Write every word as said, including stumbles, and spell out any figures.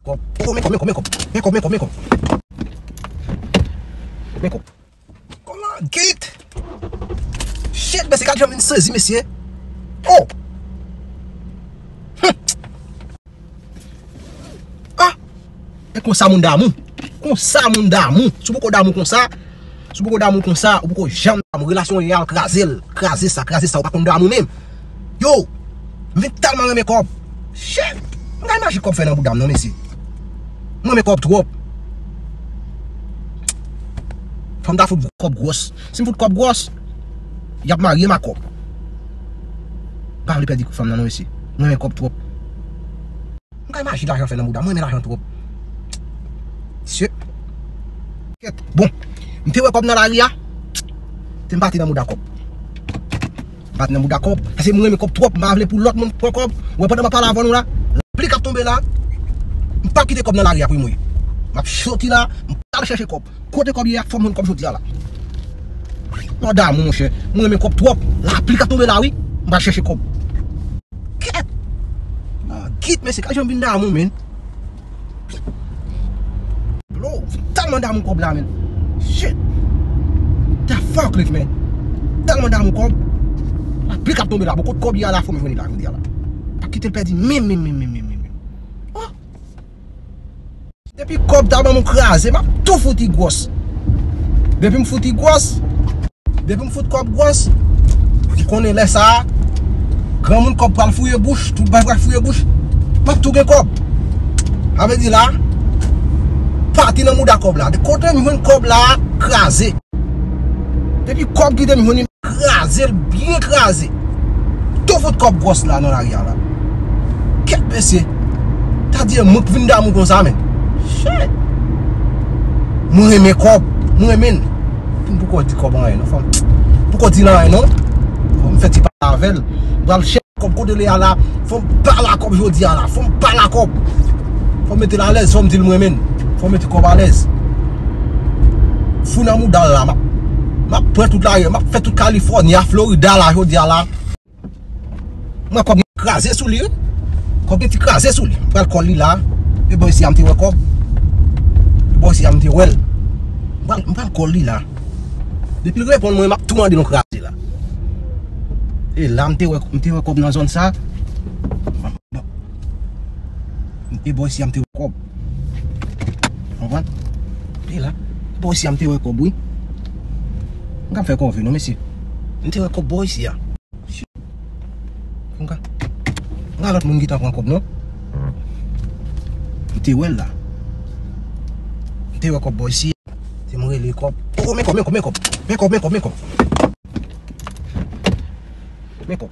Oh, men kòb, men kòb, men kòb, men kòb. Men kòb, men kòb, men kòb. Men kòb. Kòb la, git. Shit, mesye, gad jan m vin sezi, mesye. Oh! Hum. Ah! E konsa moun damou. Konsa moun damou. Si w poko damou konsa, si w poko damou konsa, ou poko janm damou. Relasyon w ye a, kraze l. Kraze sa, kraze sa. Ou pa konn damou menm. Yo! M vin tèlman renmen kòb. Shit! M pa ka imajine kòb fè nan bouda m non, mesye. M renmen kòb twòp. Fò m ta fout kòb gwòs. Si m fout kòb gwòs, y ap marye m ak kòb. M pa vle pèdi fanm nan non, mesye. M renmen kòb twòp. M ka imajine lajan fè nan bouda m. Mwen renmen lajan twòp. Mesye. Kèt. Bon, m te wè kòb nan lari a. Te m pa te nan mouda kòb. M pa te nan mouda kòb. Paske m renmen kòb twòp. M pa vle pou lòt moun pran kòb. Ou wè pandan m ap pale avè nou la, lapli k ap tonbe la, m p ap kite kòb nan lari a pou l mouye. M ap soti la, m pral chèche kòb. Kote kòb ye a, fò m jwenn kòb jodi a la. Mò damou, monchè. M renmen kòb twòp. Lapli k ap tonbe la, wi. M pral chèche kòb. Kèt! Ah, git, mesye, gad jan m vin damou, men. Bro, m tèlman damou kòb la, men. Shit! The fuck, Cliff, man. Tèlman damou kòb. Lapli k ap tonbe la, bon, kot kòb ye a la, fò m jwenn li la, jodi a la. Pa kite l pèdi, menm, menm, menm. Oh! Depi kòb ta ban m yon kraze, m ap tou fout li gwòs. Depi m fout li gwòs, depi m fout kòb gwòs, m konnen lè sa a, granmoun kòb pral fouye bouch, tout bagay pral fouye bouch, m ap tou gen kòb. Sa vle di la, pati nan mouda kòb la. Kote m jwenn kòb la, kraze. Depi kòb kite m jwenn li, kraze l, byen kraze. Tou fout kòb gwòs la nan lari a la. Kèt mesye. Ta di mwen k vin damou konsa, men. Shit. Mwen renmen kòb. Mwen renmen l. M poko di kòb anyen, non. Fò m, poko di l anyen, non. Fò m fè ti pale avè l. M pral chèche kòb kote l ye a la. Fò m pale a kòb jodi a la. Fò m pale a kòb. Fò m mete l alèz. Fò m di l mwen renmen l. Fò m mete kòb alèz. Fou nan mouda l la. M ap, m ap pran tout lari a. M ap fè tout Kalifòni a, Florida la, jodi a la. Mwen kòb gen ti kraze sou li, wi. Kòb gen ti kraze sou li. M pral kòl li la. E bò isi a m te wè kòb. E bò isi a m te wè l. M pral, m pral kòl li la. Depi l reponn mwen, m ap tou mande l yon kraze la. E la, m te wè, m te wè kòb nan zòn sa. Bon. E bò isi a m te wè kòb. Konprann? E la. E bò isi a m te wè kòb, wi. M ka fè kòve, non, mesye. M te wè kòb bò isi a. Konga. Konga lòt moun gentan pran kòb, non? M te wè l la. M te wè kòb bò isi. Se mwen rele kòb. Oh, men kòb, men kòb, men kòb. Men kòb, men kòb, men kòb. Men kòb.